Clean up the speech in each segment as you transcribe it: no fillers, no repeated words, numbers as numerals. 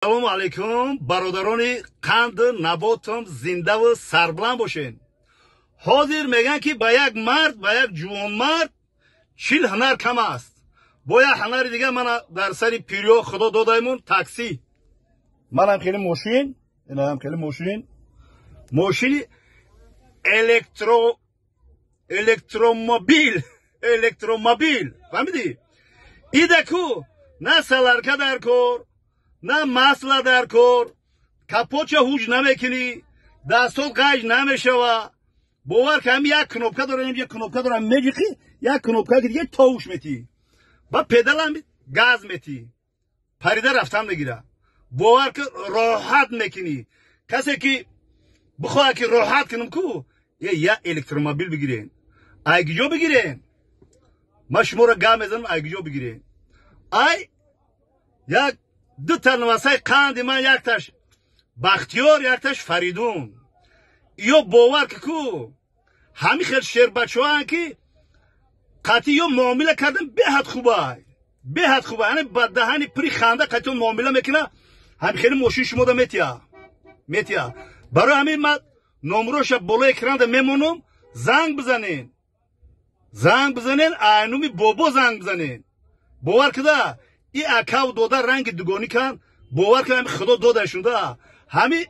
Салому алейкум, бародарони қанду наботам, зиндаву сарбуланд бошед. Ҳозир мегӯянд, ки ба як мард, ба як ҷувонмард 40 ҳунар кам аст. Бо як ҳунари дига мана дар сари пирё худо додаймон такси. Манам хеле мошин, инам хеле мошин. Мошини электромобил, электромобил. Фаҳмидӣ? Идаку на солярка дар кор, на масла дар кор, капотча ҳуҷ намекунӣ, дастот ғайж намешава. Бовар ки ҳами як кнопка дора, як кнопка дора, меҷиқӣ, як кнопка дига товуш метӣ. Ба педалам газ метӣ. Парида рафтан мегира. Бовар ки роҳат мекунӣ. Касе ки бихоҳад ки роҳат кунам ку, я электромобил бигирен. Ай гиҷо бигирен? Ман шуморо гап мезанам, ай гиҷо бигирен. Ай як дута навасаи қанди ман, якташ Бахтиёр, якташ Фаридун. Ё бовар ки ку ҳамин хел шербачаҳоанд, ки қатъи ё муомила кардан беҳад хубай, беҳад хубай. Яъне ба даҳани пури ханда қатъи муомила мекуна, ҳамин хели мошин шумода метия, метия. Барои ҳамин ман номроша болои экранда мемонам, занг бизанен, занг бизанен, айнуми бобо занг бизанен. Бовар кида и акав дода ранги дугонӣ кан, бовар кида ҳами худо додашунда. Ҳами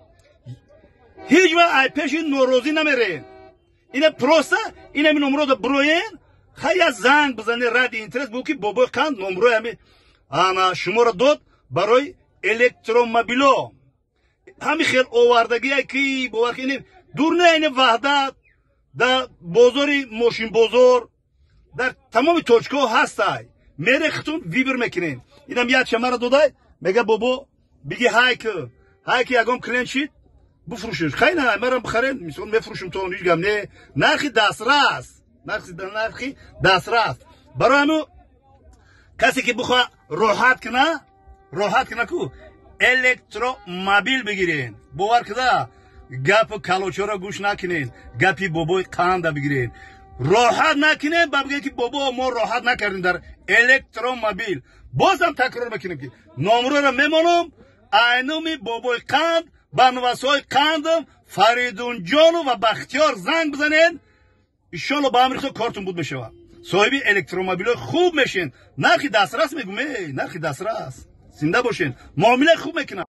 ҳеҷ вақт ай пеши норозӣ намерен. Ина просто инами номрода буроен, хай я занг бизане ради интерес, бу ки бобои қанд номрои ҳами ана шуморо дод барои электромобило. Ҳами хел овардагие ки бовар ки дур не, ини Ваҳдат, дар бозори мошинбозор, дар тамоми точкаҳо ҳастай. Мере хитун выбор мекунен. Инам як чамара додай, мега: «Бобо, биги ҳай ки ҳай ки ягон клиент шид, бифурӯшиш». Хай на, марам бихарен, мисол, мефурӯшим то ҳеҷ гап не, нархи дастрас, нархи дастрас. Барои ҳаму касе ки бихоҳ роҳат куна, роҳат куна ку, электромобил бигирен. Бовар кида гапу калочаро гӯш накунен, гапи бобои қанда бигирен. Роҳат накунем, ба бигӯем ки бобо, мо роҳат накардем дар электромобил. Бозам такрор мекунем, ки номроро мемонам, айнуми бобои қанд ба нувасҳои қандам Фаридунҷону ва Бахтиёр занг бизанед. Иншолло, ба амри худо кортун буд мешавад, соҳиби электромобилҳои хуб мешен. Нархи дастрас мегум, нархи дастрас. Зинда бошен, муомилаи хуб мекунам.